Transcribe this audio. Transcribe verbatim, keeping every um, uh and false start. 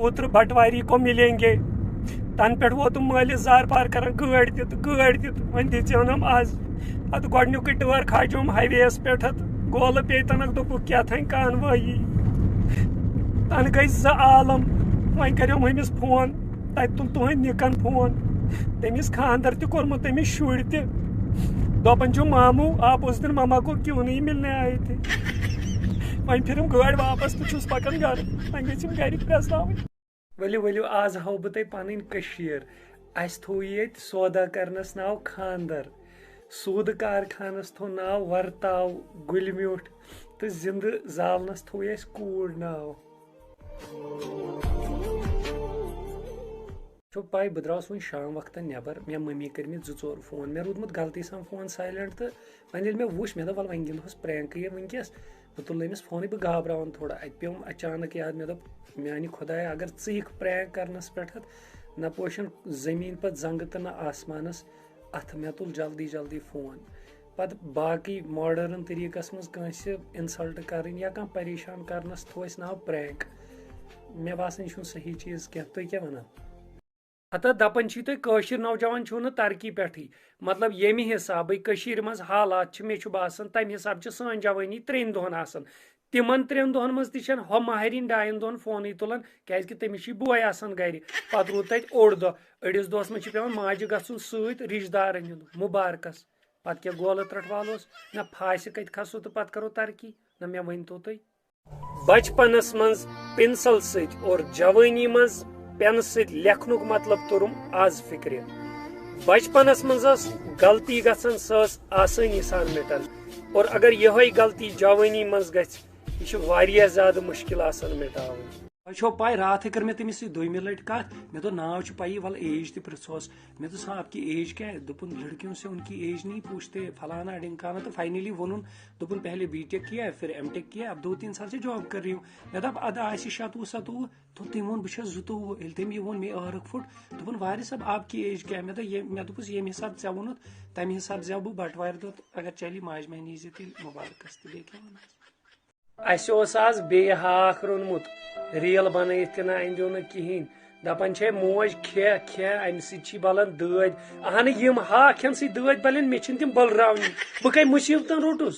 پُتر بٹواری کو مِلیں گے۔ تَنہٕ پٮ۪ٹھ ووتُم مٲلِس زار پار کران، گٲڑۍ دِ تہٕ گٲڑۍ دِ تہٕ وۄنۍ دِژیونم آز۔ پتہٕ گۄڈٕنیُکُے ٹٲر کھاجوم ہاے وے یَس پٮ۪ٹھ، گولہٕ پیٚیہِ تَنَکھ، دوٚپُکھ کیٛاہ تھانۍ کانوٲیی۔ تَنہٕ گٔے زٕ عالم۔ وۄنۍ کریوم أمِس فون، تَتہِ تُل تُہنٛدۍ نِکن فون۔ تٔمِس خانٛدر تہِ کوٚرمُت، تٔمِس شُرۍ تہِ۔ دَپان چھُ ماموٗ، آپ اس دن مما کو کیوں نہیں ملنے آئے تھے؟ وۄنۍ پھِرِم گٲڑۍ واپس تہٕ چھُس پکان گرٕ۔ وۄنۍ گٔژھِم گرِکۍ پرٛزناوٕنۍ۔ ؤلِو ؤلِو، آز ہاوٕ بہٕ تۄہہِ پنٕنۍ کٔشیٖر۔ اسہِ تھوٚو ییٚتہِ سودا کرنس ناو خانٛدر، سوٗدٕ کارخانس تھوٚو ناو ورتاو، گُلۍ میُٹھ، تہٕ زِندٕ زالنس تھوٚو اسہِ کوٗر ناو۔ چھو پاے، بہٕ درٛاس وۄنۍ شام وقتن نٮ۪بر، مےٚ مٔمی کٔرۍ مٕتۍ زٕ ژور فون، مےٚ روٗدمُت غلطی سان فون سایلنٹ، تہٕ وۄنۍ ییٚلہِ مےٚ وُچھ، مےٚ دوٚپ، وَلہٕ وۄنۍ گِنٛدہوس پرٛینٛکٕے یہِ وٕنکیٚس۔ بہٕ تُلنہٕ أمِس فونٕے، بہٕ گابراوان تھوڑا۔ اَتہِ پیوٚم اچانک یاد، مےٚ دوٚپ، میانہِ خۄدایہ، اگر ژٕ یِکھ پرٛینٛک کرنس پٮ۪ٹھ، نہ پوشن زٔمیٖن پتہٕ زنٛگہٕ تہٕ نہ آسمانس اَتھٕ۔ مےٚ تُل جلدی جلدی فون۔ پتہٕ باقٕے ماڈٲرٕن طٔریٖقس منٛز کٲنٛسہِ اِنسلٹ کرٕنۍ یا کانٛہہ پریشان کرنس تھوٚو اَسہِ ناو پرٛینٛک۔ مےٚ باسان، یہِ چھُنہٕ صحیح چیٖز کینٛہہ۔ تُہۍ کیٛاہ وَنان؟ ہتا دَپان چھی تُہۍ، کٲشِر نوجوان چھِو نہٕ ترقی پٮ۪ٹھٕے۔ مطلب، ییٚمہِ حسابٕے کٔشیٖرِ منٛز حالات چھِ، مےٚ چھُ باسان، تَمہِ حسابہٕ چھِ سٲنۍ جوٲنی ترٛٮ۪ن دۄہَن آسان۔ تِمن ترٛٮ۪ن دۄہَن منٛز تہِ چھَنہٕ ہۄ ماہرِنۍ ڈاین دۄہَن فونٕے تُلان، کیٛازِکہِ تٔمِس چھُے بوے آسان گرِ۔ پَتہٕ روٗد تَتہِ اوٚڑ دۄہ، أڑِس دۄہَس منٛز چھُ پٮ۪وان ماجہِ گژھُن سۭتۍ رِشتہٕ دارَن ہُنٛد مُبارکَس۔ پَتہٕ کیٛاہ گولہٕ ترٛٹھ والوس؟ نہ پھاسہِ کَتہِ کھسو تہٕ پَتہٕ کَرو ترقی؟ نہ مےٚ ؤنۍتو تُہۍ۔ بچپنس منٛز پنسل سۭتۍ اور جوٲنی منٛز پینہٕ سۭتۍ لیکھنُک مطلب توٚرُم از فکرِ۔ بچپنس منٛز ٲس غلطی گژھان، سۄ ٲس آسٲنی سان مٹان، اور اگر یِہوٚے غلطی جوٲنی منٛز گژھِ، یہِ چھِ واریاہ زیادٕ مُشکل آسان مٹاوٕنۍ۔ تۄہہِ چھو پاے، راتھٕے کٔر مےٚ تٔمِس سۭتۍ دوٚیمہِ لٹہِ کتھ، مےٚ دوٚپ، ناو چھُ پَیی، وَلہٕ ایج تہِ پرٛژھوس۔ مےٚ دوٚپُس، ہاں، آپ کی ایج کیا ہے؟ دوٚپُن، لڑکیوں سے ان کی ایج نہیں پوچھتے، فلانا ڈھمکانا۔ تہٕ فاینلی ووٚنُن، دوٚپُن، پہلے بی ٹیک کیا ہے، پھر ایم ٹیک کیا ہے، اب دو تین سال سے جاب کر رہی ہوں۔ مےٚ دوٚپ، اَدٕ آسہِ شَتوُہ ستوُہ۔ دوٚپ، تٔمۍ ووٚن، بہٕ چھَس زٕتووُہ۔ ییٚلہِ تٔمۍ یہِ ووٚن، مے ٲرکھ پھُٹ۔ دوٚپُن، وارث صٲب، آپ کی ایج کیا ہے؟ مےٚ دوٚپ، یہِ، مےٚ دوٚپُس، ییٚمہِ حساب ژےٚ ووٚنُتھ، تَمہِ حساب زٮ۪و بہٕ بٹوارِ دۄہ، تہٕ اگر چلی، ماجہِ بیٚنہِ ییٖزِ تیٚلہِ مُبارکَس، تہٕ بیٚیہِ کیٛاہ وَنہٕ؟ اَسہِ اوس آز بیٚیہِ ہاکھ روٚنمُت، ریٖل بنٲیِتھ تہِ نہ اَنہِ دیو نہٕ کِہیٖنۍ۔ دَپان چھے موج، کھےٚ، کھےٚ، اَمہِ سۭتۍ چھی بَلان دٲدۍ۔ اَہنہٕ، یِم ہاکھ کھٮ۪ن سۭتۍ دٲدۍ بَلن، مےٚ چھِنہٕ تِم بٔلراونہِ۔ بہٕ کَمہِ مُصیٖبتَن روٚٹُس؟